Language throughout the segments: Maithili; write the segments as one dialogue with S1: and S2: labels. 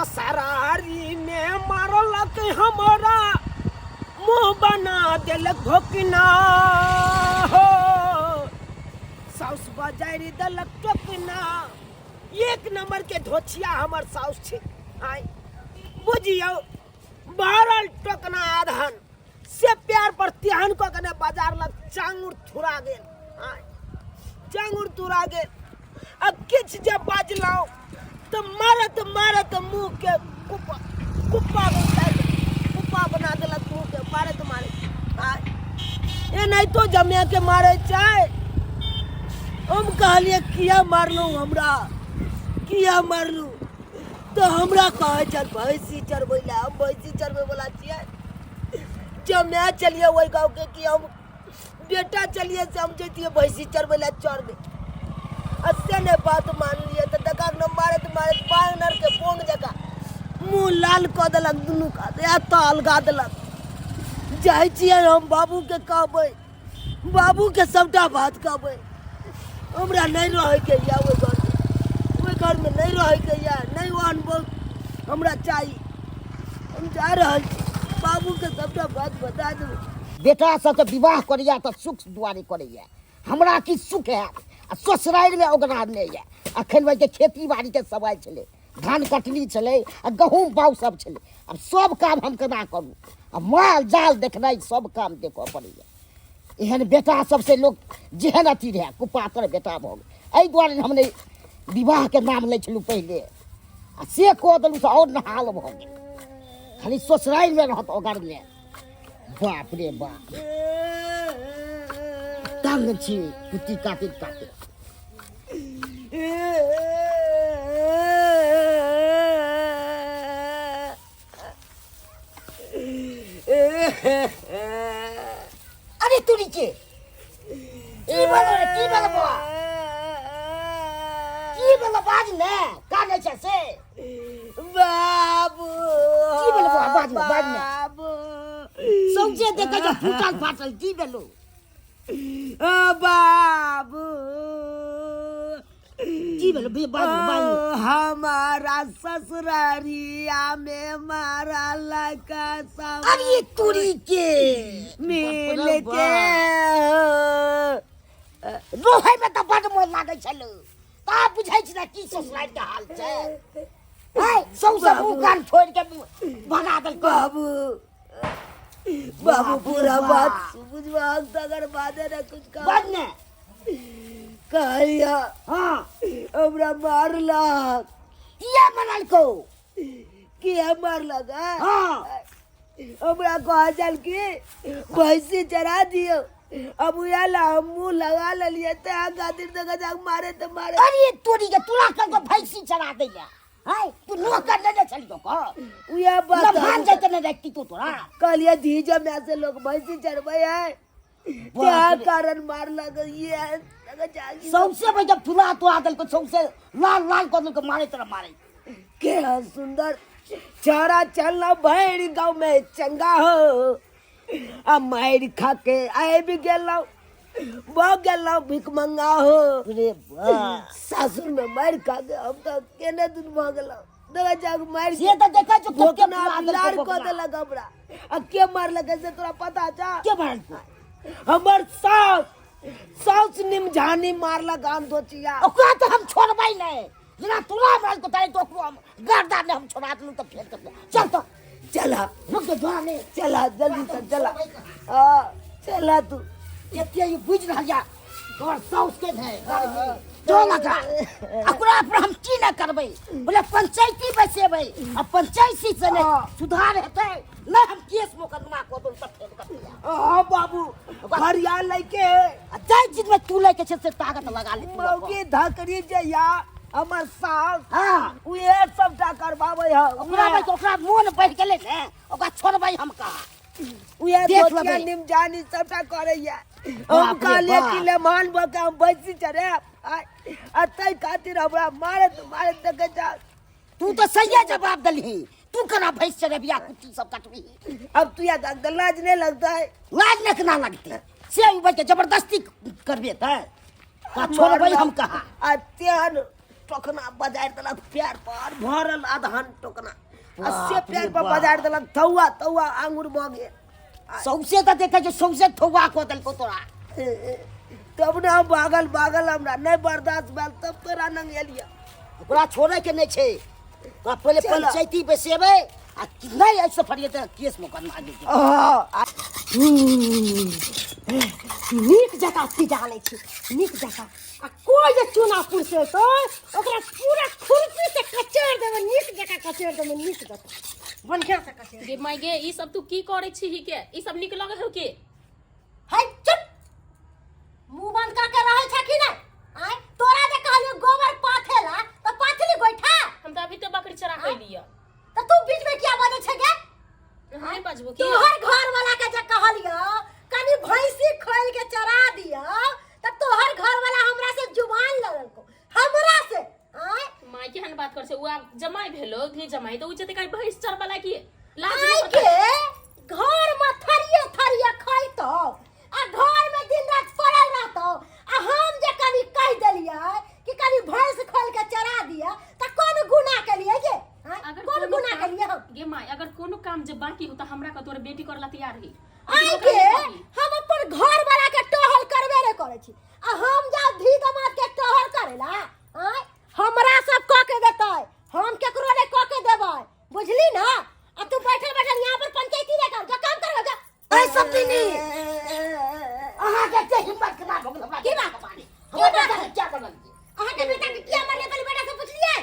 S1: ससुरारी में मारलक हमरा, मुंह बना देलक भोकना हो, साउस बजारि देलक टोकना। एक नंबर के धोछिया हमर साउस छै। आय बुझियौ, भरल टोकना आधन से प्यार पर तेहन कऽ के ने बाजार लग चांगुर थुरा गेल। आय चांगुर थुरा गेल। आ किछु जे बाजलहुँ तऽ मारत मारत मुँहके कुप्पा कुप्पा कुप्पा बना देलक मुँहके, मारत मारत। आय एनाहितो जमियाके मारै छै। हम कहलियै किया मारलहुँ हमरा, किया मारलहुँ? तऽ हमरा कहै छल भैंसी चरबै लए। हम भैंसी चरबै वला छियै? जमाय चलिए ओहि गाँवके कि हम बेटा चलिए से हम जैतियै भैंसी चरबै लए चरबै। आ से नहि बात मानलियै तऽ देखा ने मारैत मारैत बानरके बोंग जकाँ मुँह लाल कऽ देलक, दुनू कात एतऽ अलगा देलक। जाइ छियै हम बाबूके कहबै, बाबूके सबटा बात कहबै। हमरा नहि रहैके यऽ ओहि घरमे, ओहि घरमे नहि रहैके यऽ, नहि ओ अनुभव हमरा चाही। हम जा रहल छी, बाबूके सबटा बात बता देबै।
S2: बेटा सबके विवाह करैया तऽ सुख दुआरे करैया, हमरा की सुख हैत? आ ससुरारिमे ओकरा नहि यऽ। अखन वैसे खेती बाड़ीके समय छलै, धान कटनी छलै आ गहूँम बाउ सब छलै। आब सब काम हम केना करू? आ माल जाल देखनाइ सब काम देखऽ पड़ैया। एहन बेटा सबसे लोक जेहन अथी रहए, कुपात्र बेटा भऽ गेल। एहि दुआरे हम नहि विवाहके नाम लै छलहुँ पहिले, आ से कऽ देलहुँ तऽ आओर नहाल भऽ गेल। खाली ससुरारिमे रहत ओगरने। बाप रे बाप, तंग छी कुत्ती काटित काटित। अरे तुरी के की भेलो रे, की भेलो बौआ, की भेलो? बाज ने, कानै छै से?
S1: बाबू,
S2: की भेलो बौआ? बाज ने, बाज ने।
S1: बाबू,
S2: सौंसे देखै छै फूटल फाटल, की भेलो?
S1: ओ बाबू,
S2: की भेलो भैया? बाज ने, बाज ने।
S1: ओ, हमारा ससुरारिया में मारा लड़का सब
S2: अरे तुरी के
S1: मिल
S2: बाप रे
S1: के
S2: रोहै में तऽ बड मोन लागै छल, ता बुझै छी ने की ससुराल के हाल छै। है सौंसे मुँह कान फोड़ि के भगा देलकै।
S1: बाबू, बाबू,
S2: बाप रे
S1: पूरा
S2: बाप।
S1: बात बुझबाक तकर बादे ने कुछ कह।
S2: बाज ने।
S1: कहलिया
S2: हाँ,
S1: हमरा मारलक।
S2: किया मारलकौ?
S1: किया मारलक? हाँ?
S2: हाँ।
S1: हमरा कहल छल कि भैंसी चरा दियौ। अब उएह ला हम मुँह लगा लेलियै, तैं खातिर देखै जाक मारे तऽ मारे।
S2: अरे तोरी के, तोरा कल भैंसी चरा दैया है? तू नौकर लेने छलियो कह?
S1: उएह बात
S2: लभान जाइत ने रखती तू तोरा।
S1: कहलियै धी जमाय से लोग भैंसी चरबै है,
S2: बाप
S1: तैं
S2: रे।
S1: कारण मारलक। ये देखै जाक
S2: सौंसे में जब फुला तुला देलको, सौंसे लाल लाल कऽ देलको, मारे तरह मारे।
S1: के सुंदर चारा चलना भैर गाँव में चंगा हो, आ मारि खा के आबि गेलहुँ, भऽ गेलहुँ भिखमंगा हो।
S2: रे बा,
S1: सासुर में मारि खा के हम तऽ केने दिन भऽ गेलहुँ। देखै जाक मारि
S2: से तऽ देखै छौ कते
S1: भोकना
S2: फुला देलको।
S1: लार कऽ
S2: भोकना।
S1: देलक हमरा। आ के मारलक से तोरा पता छौ?
S2: के मारलको?
S1: हमर साउस, साउस निमझानी मारलक आम दोचिया।
S2: ओकरा तऽ हम छोड़बै नहि। जेना तोरा मारलको ताहि तो ओकरो हम गर्दा नहि हम छोड़ा देलहुँ तऽ फेर कतौ चल तऽ।
S1: चला।
S2: रुक जो, जोड़ा नहि।
S1: चला जल्दी से चला, हाँ चला तू।
S2: एते ई बुझि रहल या तोहर साउस के है चल। एकरा ओकरा पर हम की नहि करबै? बोले पंचायती बैसेबै, आ पंचायती से नहि सुधार हेतै नहि हम केस मोकदमा कऽ देब तऽ फेर कतौ।
S1: हाँ बाबू, फरिया लैके
S2: आ जाहि चीज में तू लैके छै से ताकत लगा ले तू अपन।
S1: मौगी धकरी जे या हमर सास,
S2: हाँ,
S1: उहे सबटा करबाबै है।
S2: ओकरा भाई, ओकरा मोन बढ़ि गेलै ने, ओकरा छोड़बै हम कहाँ?
S1: उहे
S2: देख
S1: दोतिया
S2: लेबै।
S1: निमजानी सबटा करैया। हम
S2: बाप रे
S1: कहलियै
S2: बाप।
S1: कि लेमान भऽ के हम बैसी चढ़े आ ताहि खातिर हमरा मारैत मारैत देखै छ।
S2: तू तऽ सहिए जवाब देलही। तू केना भैंस चढ़ेबिया, कुट्टी सब कटबही?
S1: अब तू या लाज नहीं लगता है?
S2: लाज नहि केना लगतै? से उ के जबरदस्ती करबे तऽ का छोड़बै हम कहाँ?
S1: आ तेहन टोकना बजारि देलक पैर पर भरल अधहन टोकना आ से
S2: बाप रे
S1: पैर पर
S2: बाप।
S1: बजारि देलक थौआ थौआ आंगुर भऽ गेल
S2: सौंसे तऽ देखै छै सौंसे थौआ कऽ देलकौ तोरा
S1: तब ने हम भागल भागल हमरा नहि बर्दाश्त भेल तब तोरा नंग एलियै
S2: ओकरा छोड़े के नहि छै तोरा पहिले
S1: चल।
S2: पंचायती बैसेबै आ नहि एहिसँ फरिएतै केस मोकदमा जेतै
S3: नीक जकाँ पिजा लै छी नीक जकाँ आ कोइ जे चूना पुरसे तो ओकरा पूरा खुरपी से कचेर देबै नीक जकाँ कचेर देबै नीक जकाँ बढ़िआँ से कचेर
S4: गे माय गे ई सब तू की करै छी ही के ई सब नीक लगै हौ के
S3: है चुप मुंह बंद करके रहै छै कि नहि आय तोरा जे कहलियो गोबर पाथेला तऽ पाथली गोइठा
S4: हम तऽ अभी तऽ बकरी चरा के एलियै
S3: तऽ तू बीच में किया बजै छै गे
S4: हम नहि बजबो की
S3: तोहर घर वाला के जे कहलियो कनी भैंसी खोल के चरा दियो तऽ तोहर घर वाला हमरा से जुबान लड़लको हमरा से आय
S4: माय केहन बात कर छै उ आब जमाई भेलो धी जमाई तऽ उ जते काई भैंस चरबा लागी लाज
S3: आय
S4: नहीं
S3: के
S4: होता
S3: घर में थरिये थरिये खैतो आ घर में दिन रात पड़ल रहतो आ हम जे कभी कह देलियै कि कभी भैंस खोल के चरा दिया त कोन गुनाह केलियै गे आँय?
S4: अगर
S3: कोन
S4: कोनो
S3: गुनाह
S4: काम-
S3: केलियै हम
S4: गे माय अगर कोनो काम जे बाकी हो तऽ हमरा का तोरे बेटी करला तैयार ही
S3: आइ के हम अपन घर वाला के टहल करबे ने करै छी आ हम जाउ धी दमाद के टहल करेला आँय हमरा सब कऽ के देतै हम केकरो नहि कऽ के देबै बुझली ना आ तू बैठल बैठल यहाँ पर पंचायती ले कर जा काम कर जा
S2: ऐ सब दीनी अहाँ के एते हिम्मत केना भऽ गेल हमरा
S3: की बात?
S2: की बात है क्या बनलियै
S3: अहाँ के बेटा के किया मरले पहले बेटा से पूछलिए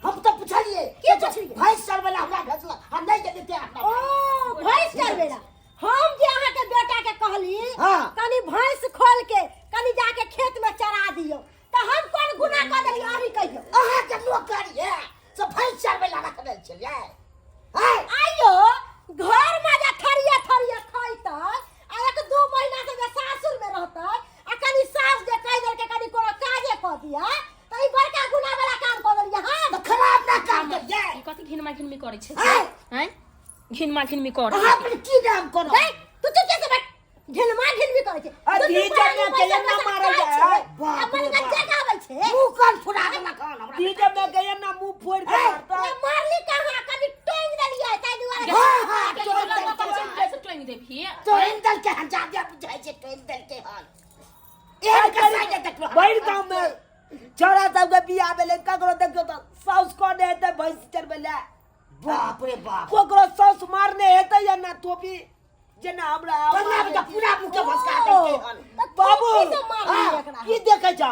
S2: हम तऽ पुछलियै
S3: की पुछलियै?
S2: भैंस चरबै लए हमरा भेजलक हम नहि गेलियै तें हमरा
S3: ओ भैंस चरबेला हम जे अहाँ के बेटा के कहली
S2: हाँ।
S3: कनी भैंस खोल के कनी जाके खेत में चरा दियो त हम कोन गुनाह कर देलियै अहीं कहियो
S2: अहाँ के नौकर ये से भैंस चरबै लए रखने छलियै हैं
S3: आइयो घर में जे थरिये थरिये खैतै आ एक दू महीना से जे सासुर में रहतै आ कनी सास जे कहि देलकै कनी कोनो काजे कऽ दिया तऽ ई बड़का गुनाह वाला काम कऽ देलियै हम
S2: तऽ खराब ना काम करियै
S4: ई कथी घिनमा घिनमी करै छै
S2: हैं?
S4: हैं घिनमा घिनमी कर
S2: अहाँ पर की नाम करब
S3: गै तू चुपचाप से बैठ घिनमा घिनमी करै छै
S1: आ
S3: दुनू
S1: धीजन
S3: प्राणी
S1: में के
S3: बैसल
S1: एना
S3: बैसल
S1: मारल
S3: खाइ
S1: जाय,
S3: छै।
S1: है?
S2: बाप
S3: अपन
S2: रे बाप।
S3: गज्जा गाबै छै
S2: मुँह कान फुरा देलक हन हमरा
S1: धीजन में के एना मुंह फोड़ के
S2: हैं?
S1: मारतै
S3: ये मारली कहाँ कनी टोंग देलियै ताहि दुआरे
S2: हाँ, हाँ, तोड़ि देलकै।
S4: टोंग देबही
S2: तोड़ि देलकै हन जादे बुझाइ छै तोड़ि देलकै हन एहन कसाई जे देखलो
S1: भरि गाँव में छौड़ा सबके बियाह भेलै ककरो देखियौ तऽ साउस कहने हेतै भैंस चरबै लए
S2: बाप रे बाप
S1: ककरो साउस मारने हेतै या ना टोपी जेना हमरा
S2: कन्या बेटा पूरा मुँह के भसका देलकै हन
S1: बाबू
S3: की से मारली
S1: हाँ,
S3: एकरा?
S1: की देखै छौ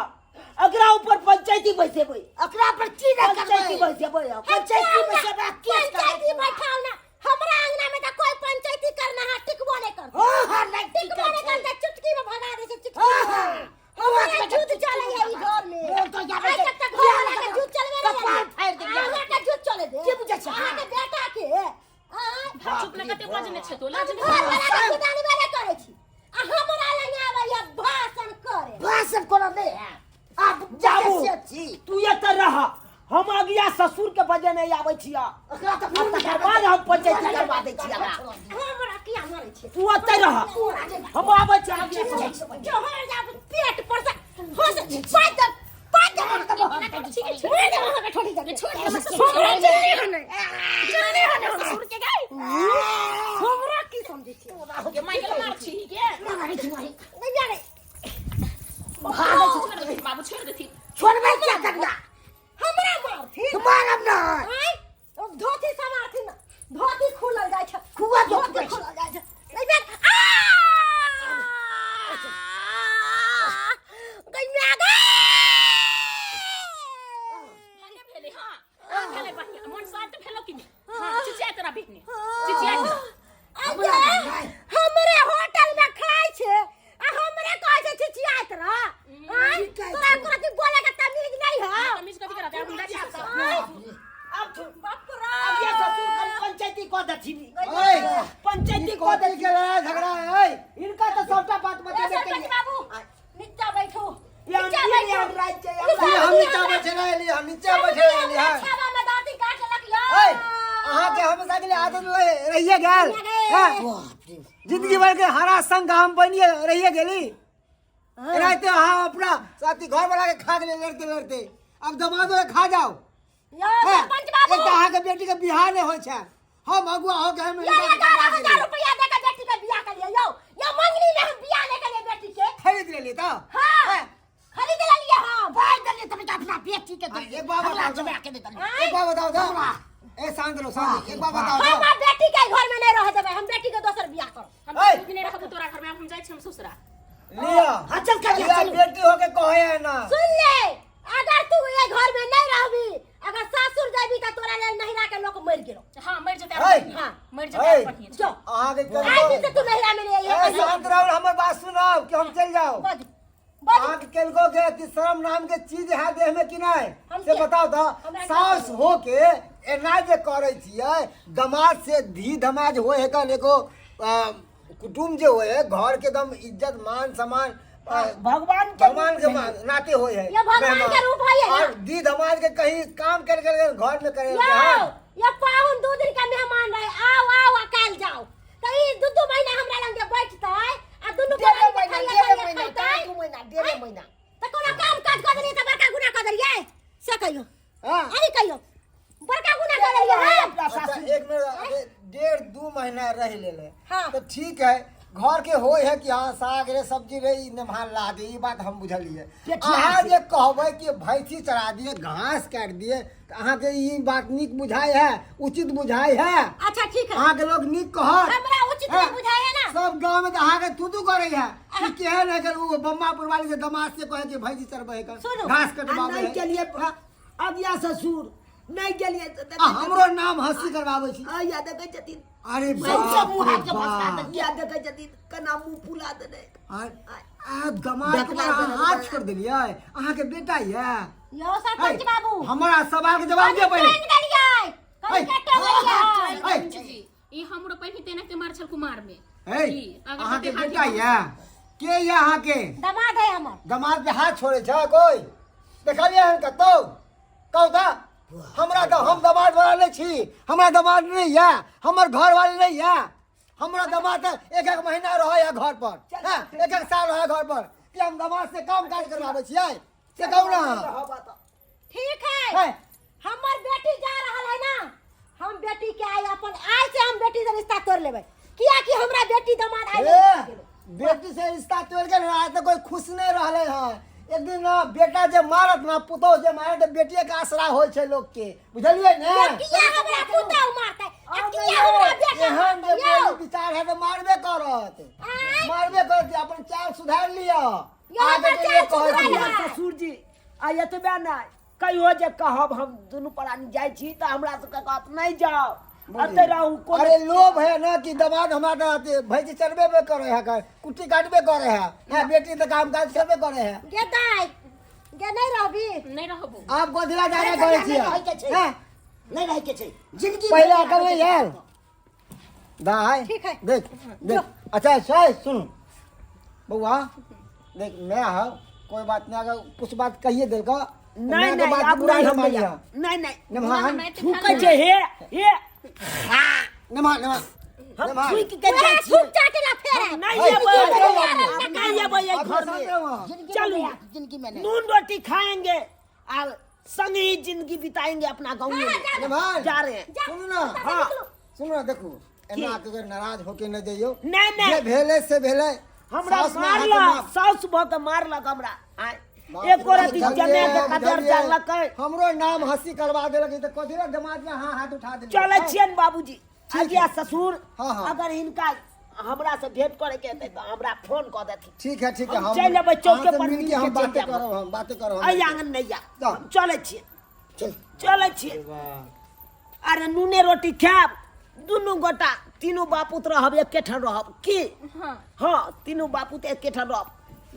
S1: एकरा ऊपर पंचायती बैसेबै
S2: एकरा पर की ना
S1: पंचायती
S2: करबै
S1: बैसेबै हम।
S2: पंचायती बैसेबै आ केस
S3: पंचायती
S2: करबै
S3: बैठाओ ना हमरा अंगना में त कोई पंचायती करना है टिकबो नहीं करता
S2: हाँ हाँ नहीं
S3: टिकबो नहीं
S2: टिकै छै।
S3: करता चुटकी में भगा दे छै चुटकी
S2: हाँ,
S3: में।
S2: हाँ।
S3: हमरा जुत चले है ई घर में
S2: बोल तो जाबै
S3: आइ तक त घर वाला के जुत चलबे नहीं
S2: कपार फाड़ि देलियै।
S3: अहाँ के जुत चले दे
S2: के बुझै छै?
S3: अहाँ के बेटा के आँय?
S4: भाग चुप ना कते बजने छै तो लाज
S3: हम
S4: नहीं
S3: घर वाला के जुदानी वाला करै छी आ हमरा लग आबैया भाषण करे
S2: भाषण करऽ नहि है आब
S1: बाबू।
S2: जाबू छी
S1: तू एतऽ रह हम अगिया ससुर के बजे नहीं आबै छियै
S2: ओकरा तऽ
S1: आ तकर बाद हम पंचायती करवा दै छियै एकरा।
S3: हमरा किया मारै छी
S1: तू ओतऽ रह हम आबै छियै अगिया ससुर
S3: जोहर जा पेट पर से हंस पाइ दे पाइ दे छोड़ दे अहाँ के ठोड़ी दे
S4: छोड़ दे
S3: हमरा चलने हने चलने हने ससुर के गई हमरा की समझै छी
S4: के माय के मार छी के
S2: मारै छी मारै
S3: नहीं जाने
S4: छोड़ देथिन बाबू छोड़ देथिन
S2: छोड़बै क्या कन्या
S3: हमरा मारथिन
S2: मारब ना
S3: आय धोती से मारथिन धोती खुलल जाइ छै
S2: खुआ दो,
S3: धोती
S2: खुआ दो।
S3: खुलल जाइ छै नहीं बेन आ गई मैं गई
S4: भने भेलै हां हां भेलै बढ़िया मन शांत भेलो कि नहि हां चिचिया तोरा बिहने चिचिया तोरा
S3: अरे हमरे होटल में खाय छै आ हमरे कहै छै चिचियाइत रह आँय? तोरा एको रत्ती बोले के तमीज नहीं है
S4: तमीज कथी करत आब दादी ससुर
S1: अब छोड़
S3: बाप रे
S1: अब ये ससुर कल पंचायती कऽ देथिन
S5: ओए
S1: पंचायती
S5: ई
S1: कऽ
S5: कथी
S1: देथिन
S5: के लड़ाई झगड़ा है ओए
S1: इनका तऽ सबटा बात
S3: ए
S1: बतेबे
S3: सरपंच
S1: केलियै
S3: बाबू नीचा बैठू
S1: ये
S3: नीचा
S1: हम
S3: बैठू
S1: हम राज छै
S5: ई हम नीचा बैठे रहली हम नीचा बैठे रहली हँ
S3: छावा में दांती काट लेलक यौ
S5: ओए अहाँके हमेशा के लिए आदत रहिए गेल हँ जिंदगी भर के हरा संग हम बनिए रहिए गेली एनाहिते अहाँ अपना साथी घर वाला के खा गेली लड़ते लड़ते अब दमादो के खा जाओ।
S3: यौ
S5: हैं?
S3: सरपंच बाबू,
S5: एक तऽ अहाँके बेटी के बियाह नहि होइ छै, हम अगुआ हो के हम
S3: यौ 11,000 रुपया दे के बेटी के बियाह करिए। यौ यौ मंगनी में हम बियाह नहीं करिए बेटी के।
S5: खरीद लेली तऽ।
S3: हाँ।
S5: हैं?
S3: खरीद लेलिए हम।
S2: पाइ देलियै तऽ अपना बेटी के
S5: हाँ,
S2: देलियै।
S5: एक बार
S2: हमरा
S5: बताउ तऽ।
S2: जमा के नहि देलियै।
S5: एक बार बताउ तऽ। ए शांत रहो, शांत, एक बार बताउ
S3: हम
S5: तऽ।
S3: आब बेटी के घर में नहीं रह देबै, हम बेटी के दोसर बियाह करब।
S4: हम
S5: ऐ!
S4: नहीं रहबो तोरा घर में, अब हम जाइ छी हम ससुरा।
S5: लिअ।
S2: हाँ, चल कर
S5: लिअ,
S2: चल।
S5: बेटी होके कहै है ना।
S3: सुन ले, अगर तू ये घर में नहीं रहबी, अगर सासुर जाबी त तोरा लेल नहिरा के लोग मर गेलो।
S4: हां, मर जेतै।
S5: ऐ!
S3: हां।
S4: मर जेतै।
S5: ऐ!
S4: बढ़िया
S3: जो
S5: अहाँके
S3: आइ दिन से तू नहिरा में नहीं
S5: ए
S3: आइहे।
S5: शांत रहो, हमर बात सुनब कि हम चलि जाओ?
S3: बज बज।
S5: अहाँके केलको के कि शर्म नाम के चीज है देह में कि नहीं
S3: हम
S5: से
S3: के-
S5: बताओ तऽ।
S3: हमरा के
S5: सास हो के एना जे करै छियै दमाद से, धी दमाद होय है कन एगो कुटुम्ब जे होय है, घर के एकदम इज्जत मान सम्मान
S1: भगवान के
S5: भगवान के नाते होय है।
S3: ये भगवान के
S5: मेहमान।
S3: रूप है ये ना।
S5: और दी दमाद के कहीं काम कर कर घर में करे।
S3: यो ये पाहुन दू दिन का मेहमान रहे, आओ आओ आ काल जाओ, त ई दू दू महीना हमरा लंग जे बैठतै आ दुनू
S2: डेढ़े
S3: गोरा
S2: महीना,
S3: खाइया
S2: डेढ़े
S3: खाइया
S2: महीना,
S3: खैतै।
S2: 2 महीना, 1.5 महीना।
S3: त कोनो काम काज कर देलियै त बड़का गुनाह कर देलियै से कहियो?
S5: हाँ।
S3: अरे कहियो, बड़का गुनाह कर देलियै हम?
S2: अपना
S5: अच्छा,
S2: सासुर
S5: एक मिनट, अरे 1.5 2 महीना रह ले।
S3: हाँ।
S5: तो ठीक है, घर के होय है कि हाँ साग रे सब्जी रे ई नेमहान ला दे, ई बात हम बुझलिए।
S2: पेठिया
S5: अहाँ
S2: से।
S5: जे कहबै कि भैंसी चरा दिए, घास काटि दिए, तऽ अहाँके ई बात नीक बुझाइ है, उचित बुझाइ है?
S3: अच्छा ठीक है।
S5: अहाँके लोग नीक कहत?
S3: हमरा उचित
S5: हाँ।
S3: नहीं बुझाय है ना।
S5: सब गांव में तऽ अहाँके तू तू करै है कि केहन है ओ बम्मापुर वाली से दमाद से कहै कि भैंसी चरबै है,
S3: सुनू।
S5: घास
S1: आ
S5: कटबाबै
S1: नहीं
S5: है।
S1: गेलियै अगिया ससुर, नहीं गेलियै तऽ
S5: आ हमरो नाम हंसी करबाबै छी।
S1: आ या देखै छथिन।
S5: अरे
S2: सौंसे
S5: बाप
S2: मुँह
S5: रे
S2: हाथ के फंसा
S5: बाप।
S2: देलियै।
S1: या देखै छथिन केना मुँह फुला देने।
S5: आ दमाद के
S2: देखला
S5: अहाँ
S2: देला
S5: हाथ
S2: देला।
S5: छोड़ देलियै, अहाँके बेटा ये?
S3: यो सरपंच बाबू,
S5: हमरा सवाल के जवाब दिअ पहिले।
S3: टांग देलियै कभी
S5: ऐ,
S3: कट्टे देलियै।
S5: ऐ,
S4: जी, ई हमरो पहिने तेना के मार छल कुमार में।
S5: ऐ,
S4: जी, अगर
S5: अहाँके
S4: कते हाथ
S5: बेटा ये के ये अहाँके?
S3: दमाद है हमर।
S5: दमाद पे हाथ छोड़े छै कोई? देखलियै हन कतौ? कहू तऽ हमरा तऽ, हम दमाद वाला नहि छी, हमरा दमाद नहि ये, हमर घर वाली नहि ये। हमरा दमाद तऽ एक एक महीना रहै है घर पर, हैं, एक एक साल रहै घर पर, कि हम दमाद से काम काज करवाबै छियै से कहू ना।
S3: ठीक है।
S5: है।
S3: हमर बेटी जा रहल है ना, हम बेटी के आइ अपन आइ से हम बेटी से रिश्ता तोड़ लेबै, कियाकि हमरा बेटी दमाद आइ
S5: ए, बेटी से रिश्ता तोड़ के ना आज तक कोई खुश नहीं रहले है। एक दिन ना बेटा जे मारत ना पुतोह जे मारत, तऽ बेटिए के आसरा होइ छै लोक के, बुझलियै ने?
S3: किया हमरा पुतहु मारतै आ किया हमरा बेटा
S5: एहन जे
S3: मारतै यौ?
S5: बोली विचार है तऽ मारबे करत।
S3: आँय?
S5: मारबे करत। अपन चाल सुधार लिअ।
S3: यौ,
S5: अहाँके
S3: हमर
S5: जे
S3: चाल
S5: कहै
S3: सुधरल
S5: छी।
S3: है।
S1: ससुर जी, आ एतबे नहि, कहियो जे कहब हम दुनू प्राणी जाइ छी तऽ हमरा सबके कहत नहि जाउ, एतऽ रहू कोनो।
S5: अरे लोभ है ना कि दमाद हमरा तऽ भैंसी चरबे पे करे है, कुट्टी काटबे करे है, हाँ, बेटी तऽ काम काज करबे करे है।
S3: गे दाइ गे, नहीं रहबी?
S4: नहीं रहबो।
S5: आप गोधिला जाना करे
S2: नहि रहै के
S5: छियै?
S2: छै।
S5: हैं?
S2: नहि रहै के छै जिंदगी।
S5: पहिले अकल नहीं आयल दाई।
S3: ठीक है।
S5: देख देख, अच्छा अच्छा, सुन बउआ, देख मैं हूँ, कोई बात नहीं, अगर कुछ बात कहिए दिल का
S1: नहीं नहीं, आब
S5: बुरा
S1: नहि
S5: न
S1: हम
S5: मानिए।
S1: नहीं नहीं।
S5: निमान।
S1: थूकै छै हे हे।
S5: निमान निमान।
S1: हम
S5: निमान।
S1: थूकि के
S3: ओए,
S1: जाइ
S3: थूक
S1: छियै।
S3: चाटेला फेर
S1: हम नहीं
S5: ऐ,
S1: एबै,
S5: ऐ,
S1: नहीं एबै एहि
S5: आप
S1: घर
S5: शांत
S1: में।
S5: रहो।
S2: जिंदगी में
S1: चलू।
S2: नहीं आती, जिंदगी में नहीं।
S1: नून रोटी खाएंगे और संग ही जिंदगी बिताएंगे अपना गाँव में।
S5: निमान।
S1: जा रहे हैं।
S5: सुनू ना।
S1: हाँ।
S5: सुनू ना, देखू एना के नाराज होके न जइयो।
S1: नहीं, नहीं।
S5: जे भेलै से भेलै।
S1: हमरा
S5: सास में अहाँके
S1: मारलक
S5: माफ।
S1: साउस भऽ के मारलक हमरा आँय।
S5: बाप
S1: एको
S5: रे,
S1: रति
S5: बुझलियै,
S1: जमे के कदर
S5: बुझलियै।
S1: जानलकै।
S5: हमरो नाम हंसी करवा देलक ई तऽ कथी रे दिमाग में हाँ हाथ उठा देलियै।
S1: चलै छियनि बाबूजी।
S5: ठीक
S1: अगिया
S5: है।
S1: ससुर,
S5: हाँ, हाँ।
S1: अगर हिनका हमरा से भेंट करे के हेतै तऽ हमरा फोन कऽ देथिन।
S5: ठीक है, ठीक है।
S1: हम चलि एबै चौके
S5: अहाँ से
S1: पर,
S5: मिलके
S1: मिलके
S5: हम
S1: चलि
S5: बातें
S1: जायब।
S5: करब, हम बातें करब हम।
S1: एहि आंगन नहि या।
S5: जाउ।
S1: हम चलै छियै।
S2: चल।
S1: चलै छियै। अरे नूने रोटी खायब दुनू गोटा, तीनू बापूत रहब, एकेठाम रहब की?
S4: हाँ।
S1: हाँ, तीनू बापूत एकेठाम रहब।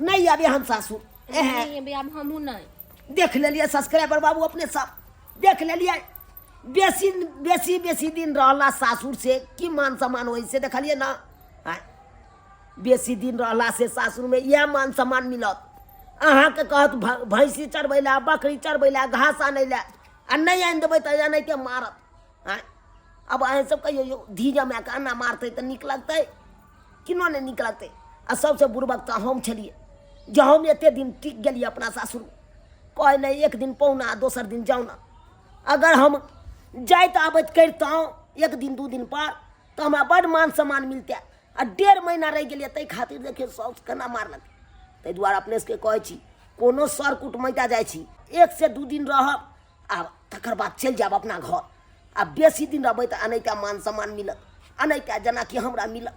S1: नहि आबे हम सासुर एहे।
S4: नहीं अभी, अब हमहूँ नहीं।
S1: देख लेलियै सब्सक्राइबर बाबू, अपने सब देख लेलियै, बेसी बेसी बेसी दिन रहला सासुर से की मान सम्मान होइ से देखलियै ना? आँय, बेसी दिन रहला से सासुरमे इएह मान सम्मान मिलत अहाँके। कहत भैंसी चरबै लए, बकरी चरबै लए, घास आनै लए, आ नहि आनि देबै तऽ एनाहिते मारत। आँय, आब अहाँ सब कहियौ यौ, धी जमाके एना मारतै तऽ नीक लगतै? किनो नहि नीक लगतै। आ सबसँ बुड़बक तऽ हम छलियै जे हम एते दिन टिक गेलियै अपना सासुरमे। कहै नहि एक दिन पहुना दोसर दिन जाउ ना। अगर हम जाइत आबैत करितहुँ एक दिन दू दिन पर तऽ हमरा बड्ड मान सम्मान मिलतै। आ 1.5 महीना रहि गेलियै ताहि खातिर देखियौ साउस केना मारलक। ताहि दुआरे अपने सबके कहै छी कोनो सर कुटमैता जाइ छी 1 से 2 दिन रहब आ तकर बाद चलि जायब अपना घर। आ बेसी दिन रहबै तऽ अनैता मान सम्मान मिलत, अनैता जेनाकि हमरा मिलत।